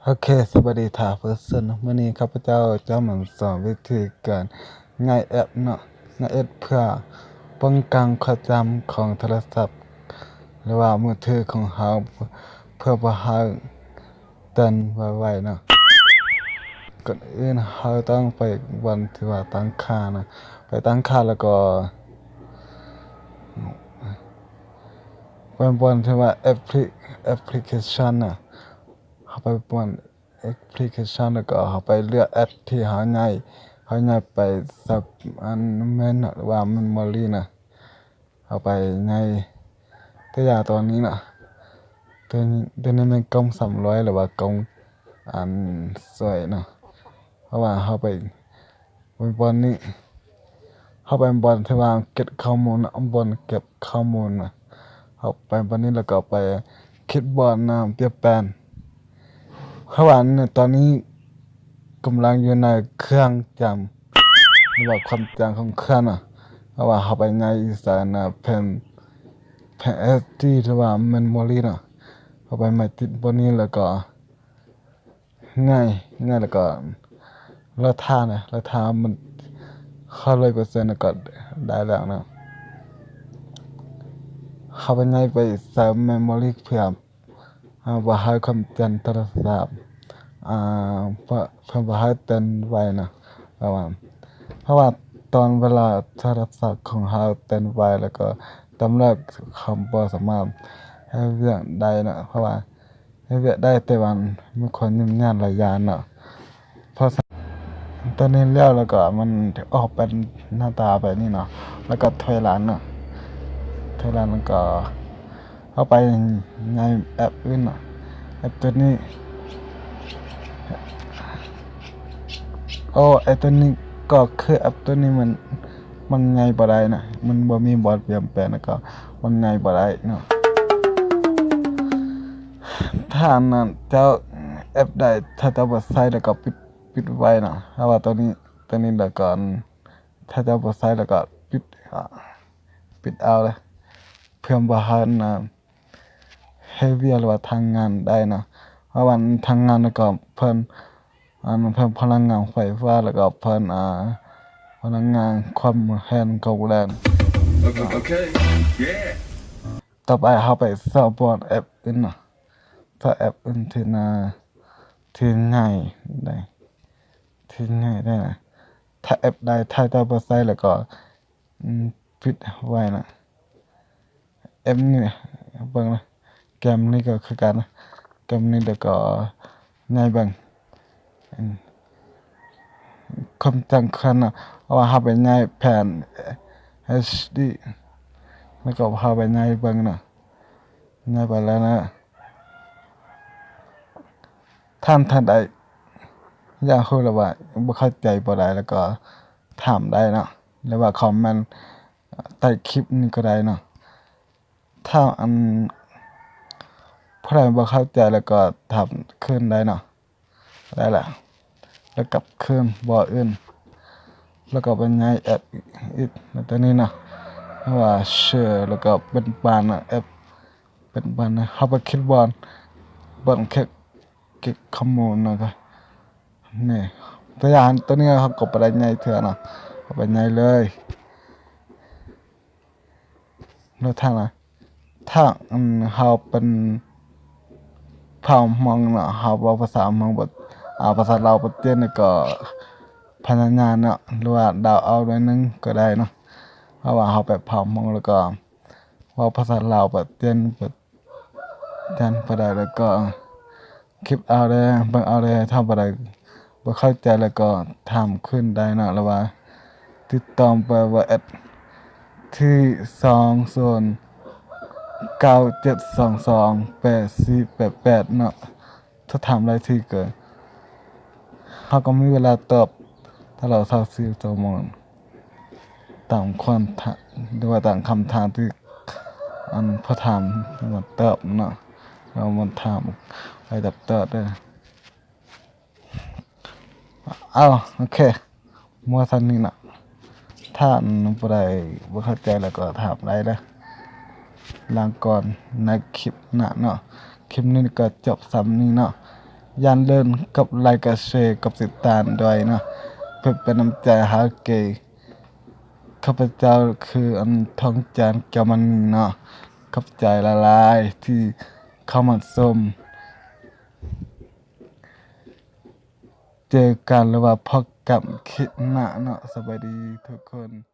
ໂອເຄ ສະບາຍດີທ່ານຜູ້ຊົມ. ມື້ນີ້ຂ້າພະເຈົ້າຈະມາສອນວິທີການຍ້າຍແອັບເນາະ, ຍ້າຍແອັບເພື່ອປ້ອງກັນຄວາມຈຳຂອງໂທລະສັບ ຫຼືວ່າມືຖືຂອງເຮົາ ເພື່ອບໍ່ໃຫ້ເຕືອນໄວໆເນາະ. ກ່ອນອື່ນເຮົາຕ້ອງໄປບ່ອນທີ່ວ່າຕັ້ງຄ່ານະ, ໄປຕັ້ງຄ່າແລ້ວກໍ ໄປບ່ອນທີ່ວ່າແອັບພລິ ແອັບພລິເຄຊັນນະ. ເຮົາໄປປ່ອນແອັບພລິເຄຊັນ ແລ້ວກໍເຮົາໄປເລືອກແອັບທີ່ເຮົາຍ້າຍ ເຮົາຍ້າຍໄປຊັບອັນແມ່ນ ຫຼືວ່າເມມໂມຣີນະ. ເຮົາໄປຍ້າຍ ຕົວຢ່າງຕອນນີ້ນະ, ຕົວນີ້ ຕົວນີ້ແມ່ນກ້ອງສາມຮ້ອຍ ຫຼືວ່າກ້ອງອັນສວຍນະ. ເພາະວ່າເຮົາໄປ ໄປບ່ອນນີ້ ເຮົາໄປບ່ອນທີ່ວ່າເກັບຂໍ້ມູນນະ, ບ່ອນເກັບຂໍ້ມູນນະ. ເຮົາໄປບ່ອນນີ້ ແລ້ວກໍໄປຄລິກບ່ອນນະ ປ່ຽນແປງ. ເພາະວ່າຕອນນີ້ກຳລັງຢູ່ໃນເຄື່ອງຈຳ ຫຼືວ່າຄວາມຈຳຂອງເຄື່ອງນະ. ເພາະວ່າເຮົາໄປຍ້າຍໃສ່ນະ ແຜ່ນ ແຜ່ນເອສດີ ຫຼືວ່າເມມໂມຣີນະ. ເຮົາໄປມາຕິດບ່ອນນີ້ ແລ້ວກໍ ງ່າຍ ງ່າຍ ແລ້ວກໍລໍຖ້ານະ, ລໍຖ້າມັນຮອດຮ້ອຍເປີເຊັນ ແລ້ວກໍໄດ້ແລ້ວນະ. ເຮົາໄປຍ້າຍໄປໃສ່ເມມໂມຣີເພື່ອ ເພື່ອບໍ່ໃຫ້ຄວາມຈຳໂທລະສັບ ອ່າ ເພື່ອ ເພື່ອບໍ່ໃຫ້ເຕືອນໄວນະ. ເພາະວ່າ ເພາະວ່າຕອນເວລາໂທລະສັບຂອງເຮົາເຕືອນໄວ ແລ້ວກໍຕຳຫຼວດເຂົາບໍ່ສາມາດເຮັດວຽກໄດ້ນະ. ເພາະວ່າ ເຮັດວຽກໄດ້ ແຕ່ວ່າມີຄວາມຫຍຸ້ງຍາກຫຼາຍຢ່າງເນາະ. ເພາະສະນັ້ນ ຕອນນີ້ແລ້ວ ແລ້ວກໍມັນອອກເປັນໜ້າຕາແບບນີ້ເນາະ, ແລ້ວກໍຖອຍຫຼັງເນາະ, ຖອຍຫຼັງ ແລ້ວກໍເຮົາໄປໃນແອັບອື່ນເນາະ, ແອັບຕົວນີ້ ໂອ້ ແອັບຕົວນີ້ ກໍຄືແອັບຕົວນີ້ມັນ ມັນໃຫຍ່ບໍ່ໄດ້ນະ, ມັນບໍ່ມີບ່ອນປ່ຽນແປງ ແລ້ວກໍມັນໃຫຍ່ບໍ່ໄດ້ເນາະ. ຖ້າອັນນັ້ນເຈົ້າແອັບໃດ ຖ້າເຈົ້າບໍ່ໃຊ້ແລ້ວກໍປິດ ປິດໄວ້ເນາະ. ຖ້າວ່າຕົວນີ້ ຕົວນີ້ແລ້ວກໍ ຖ້າເຈົ້າບໍ່ໃຊ້ແລ້ວກໍປິດ ປິດເອົາເລີຍ ເພື່ອບໍ່ໃຫ້ອັນ ເຮັດວຽກ ຫຼືວ່າທຳງານໄດ້ເນາະ. ເພາະວ່າທຳງານແລ້ວກໍເພິ່ນ ອັນ ເພີ່ມພະລັງງານໄຟຟ້າ ແລ້ວກໍເພີ່ມ ອ່າ ພະລັງງານຄວາມແຮງຂອງແລງ. ຕໍ່ໄປເຮົາໄປຊອກບ່ອນແອັບອື່ນເນາະ, ຊອກແອັບອື່ນທີ່ໜ້າ ທີ່ງ່າຍໄດ້ ທີ່ງ່າຍໄດ້ນະ. ຖ້າແອັບໃດ ຖ້າເຈົ້າບໍ່ໃຊ້ແລ້ວກໍ ອືມ ປິດໄວ້ນະ. ແອັບນີ້ເບິ່ງນະ, ເກມນີ້ກໍຄືກັນນະ, ເກມນີ້ແລ້ວກໍຍ້າຍເບິ່ງ ອືມ ຄວາມຈຳເຄື່ອງນະ. ເພາະວ່າເຮົາໄປຍ້າຍແຜ່ນເອັດດີ ແລ້ວກໍເຮົາໄປຍ້າຍເບິ່ງນະ, ຍ້າຍໄປແລ້ວນະ. ທ່ານ ທ່ານໃດຢາກຮູ້ ຫຼືວ່າບໍ່ເຂົ້າໃຈບໍ່ໄດ້ ແລ້ວກໍຖາມໄດ້ເນາະ, ຫຼືວ່າຄອມເມັນໃຕ້ຄລິບນີ້ກໍໄດ້ເນາະ. ຖ້າອັນ ຜູ້ໃດບໍ່ເຂົ້າໃຈ ແລ້ວກໍຖາມຄືນໄດ້ເນາະ, ໄດ້ລະ. ແລ້ວກັບຄືນບ່ອນອື່ນ ແລ້ວກໍໄປຍ້າຍແອັບອີກ ແລ້ວຕົວນີ້ເນາະ, ເຮົາວ່າແຊ ແລ້ວກໍເປັນບານເນາະ, ແອັບ ເປັນບານເນາະ. ເຮົາໄປຄລິກບ່ອນ ບ່ອນເກັບ ເກັບຂໍ້ມູນເນາະ. ນີ້ ຕົວຢ່າງຕົວນີ້ເຮົາກໍບໍ່ໄດ້ຍ້າຍເທື່ອເນາະ, ເຮົາໄປຍ້າຍເລີຍ. ແລ້ວຖ້ານະ ຖ້າ ອັນ ເຮົາເປັນພາວມອງເນາະ, ເຮົາເວົ້າພາສາມອງ ອາ ພາສາລາວປະເທດນີ້ກໍພະຍາຍາມເນາະ ຫຼືວ່າດາວເອົາໜ້ອຍໜຶ່ງກໍໄດ້ເນາະ. ເພາະວ່າເຮົາໄປພາວມອງ ແລ້ວກໍເວົ້າພາສາລາວປະເທດ ປະເທດບໍ່ໄດ້ ແລ້ວກໍຄລິກເອົາເດີ ເບິ່ງເອົາເດີ. ຖ້າບໍ່ໄດ້ ບໍ່ເຂົ້າໃຈ ແລ້ວກໍຖາມຄືນໄດ້ເນາະ ຫຼືວ່າຕິດຕໍ່ເບີແອັດ ທີ່ສອງສູນເກົ້າເຈັດສອງສອງແປດສີ່ແປດແປດເນາະ. ຖ້າຖາມຫຼາຍທີເກີນ ເຮົາກໍມີເວລາຕອບຕະຫຼອດຊາວສີ່ຊົ່ວໂມງ ຕາມຄວາມ ຫຼືວ່າຕາມຄຳຖາມທີ່ ອັນ ຜູ້ຖາມມາຕອບເນາະ, ເຮົາມາຖາມ ໃຫ້ຕອບຕອບເດີ. ເອົາ ໂອເຄ ໝົດສ່ຳນີ້ເນາະ. ຖ້າອັນຜູ້ໃດບໍ່ເຂົ້າໃຈແລ້ວກໍຖາມໄດ້ເດີ. ລາກ່ອນ ໃນຄລິບໜ້າເນາະ, ຄລິບນີ້ກໍຈົບສ່ຳນີ້ເນາະ. ຢ່າລືມກົດໄລ ກົດແຊ ກົດຕິດຕາມດ້ວຍເນາະ ເພື່ອເປັນກຳລັງໃຈໃຫ້ເກ. ຂ້າພະເຈົ້າຄື ອັນ ທອງຈານ ແກ້ວມະນີເນາະ. ຂອບໃຈຫຼາຍໆທີ່ເຂົ້າມາຊົມ. ເຈີກັນ ຫຼືວ່າພົບກັນຄລິບໜ້າເນາະ. ສະບາຍດີທຸກຄົນ.